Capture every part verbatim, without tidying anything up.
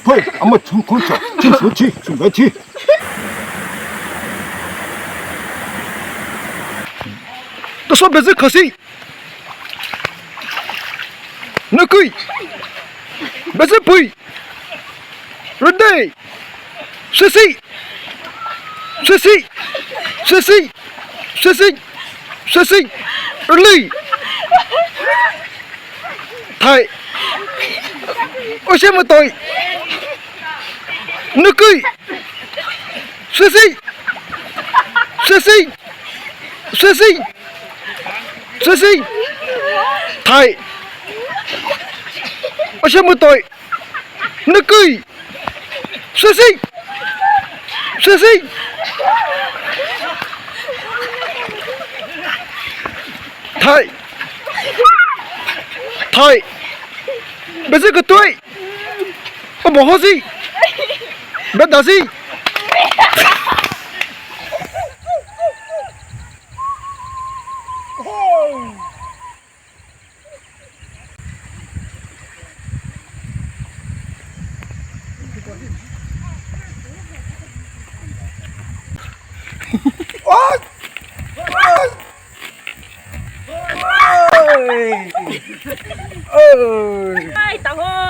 Poi, ama chum khon cha, chum su chi, chum ga chi. Taso bezi khasi. Nüküi. Bezi pui. Rüdei. Sesi. Sesi. Sesi. Sesi. Sesi. Rülei. Thai. Oshe mütoi. Nüküi. Sesi. Sesi. Sesi. Sesi. Thai. Oshe mütoi. Nüküi. Sesi. Sesi. Thai. Thai. Bezi kütoi. O bohosi. Bedasi. Ai, ta ho.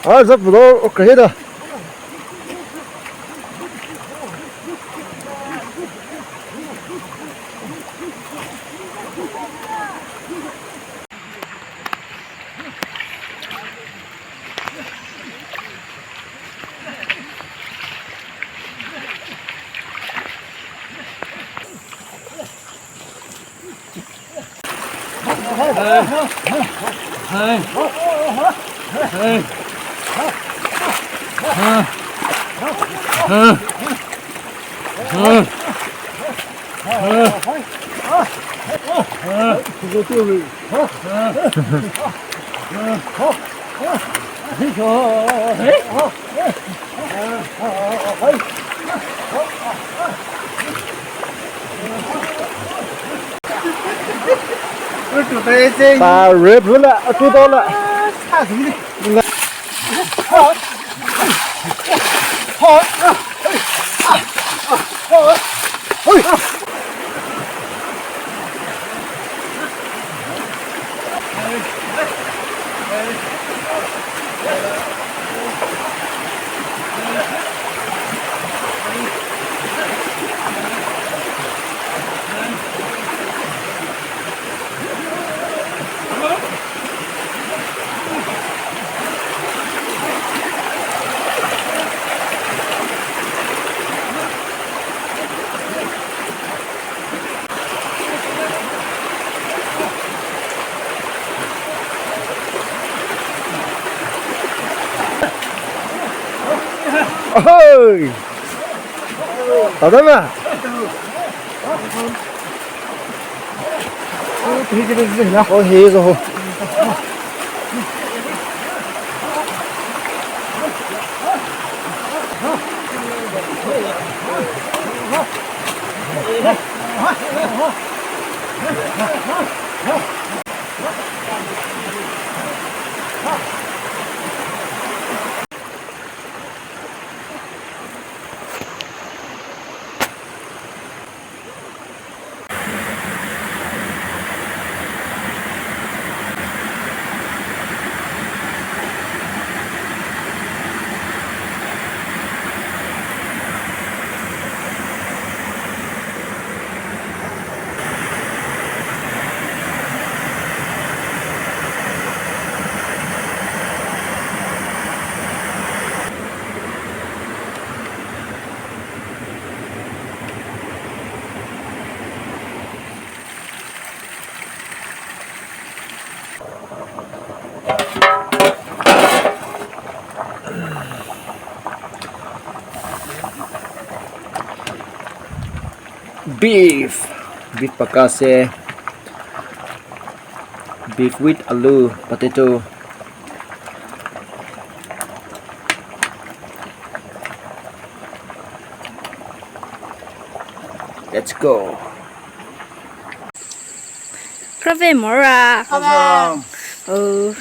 Aa, za pulo, o kahira. Ta rep la, tu do la. Ôi! Tao đó mà. Ôi, hi rồi. Beef. Beef pakase. Beef with alu, potato. Let's go. Prave mora. Awesome. Oh.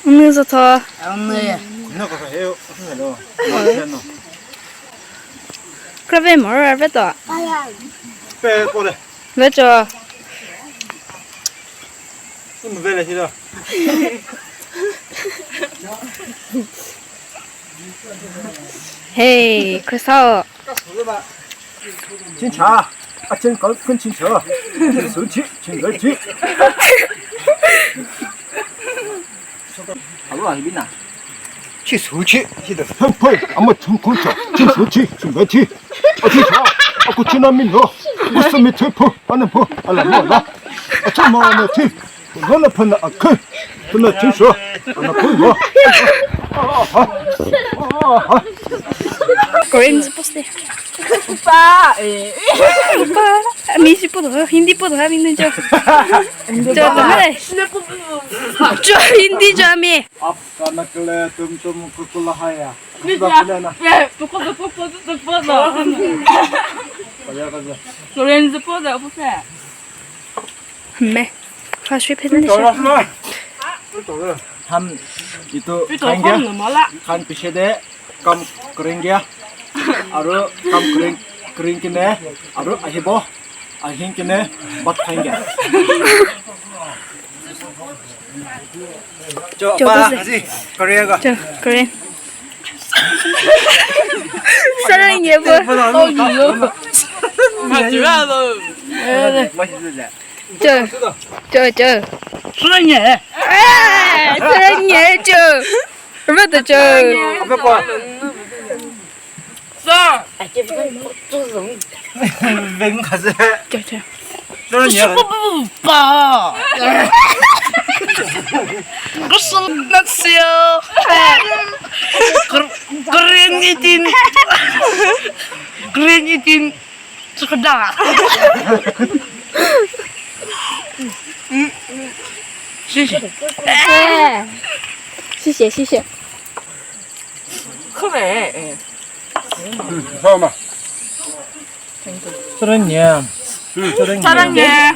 Unu zotho. Unu. Unu ko he, unu lo. Prave mora veto. Pe ko le. Veto. Unu vele silo. Hey, Crystal. Chin cha, a chin ko kun chin cha. Chin su chi, chin ga chi. Alo, a hibina. Chi su chi, chi da. Poi, poi, ama chun kun cha. Chin su chi, chin ga chi. A chin cha, a ku chin na min lo. Ku su mi che po, pa na po, ala mo la. A chin ma na chi. Rona phana akhe. Tuna chin sho. Ana phu mo. Korean zü poste. Upa, eh. Upa. Ami si po do, Hindi po do, ami nunjo. Jo, do hai. Jo, Hindi jo ami. Aap kana kale tum tum kukula haya. Ni ja. Eh, tu ko tu ko tu ko. Korean zü po do, po se. Me. First trip hidden dish. Hum itu khan khan piche de kam karenge. Aru kam kareng kareng kine. Aru ahibo. Ahin kine bat khange. Cho pa si karega. Cho kareng. Sarang ye bo. Cho, cho, cho. Sürünye. Eh, sürünye cho. Rübü cho. Sa. Veng khase. Cho, cho. Sürünye. Ba. Kusum natsio. Green itin. Green itin. Tsüküda. Sisi. Sisi, sisi. Khume. Homa. Sürünye. Sürünye.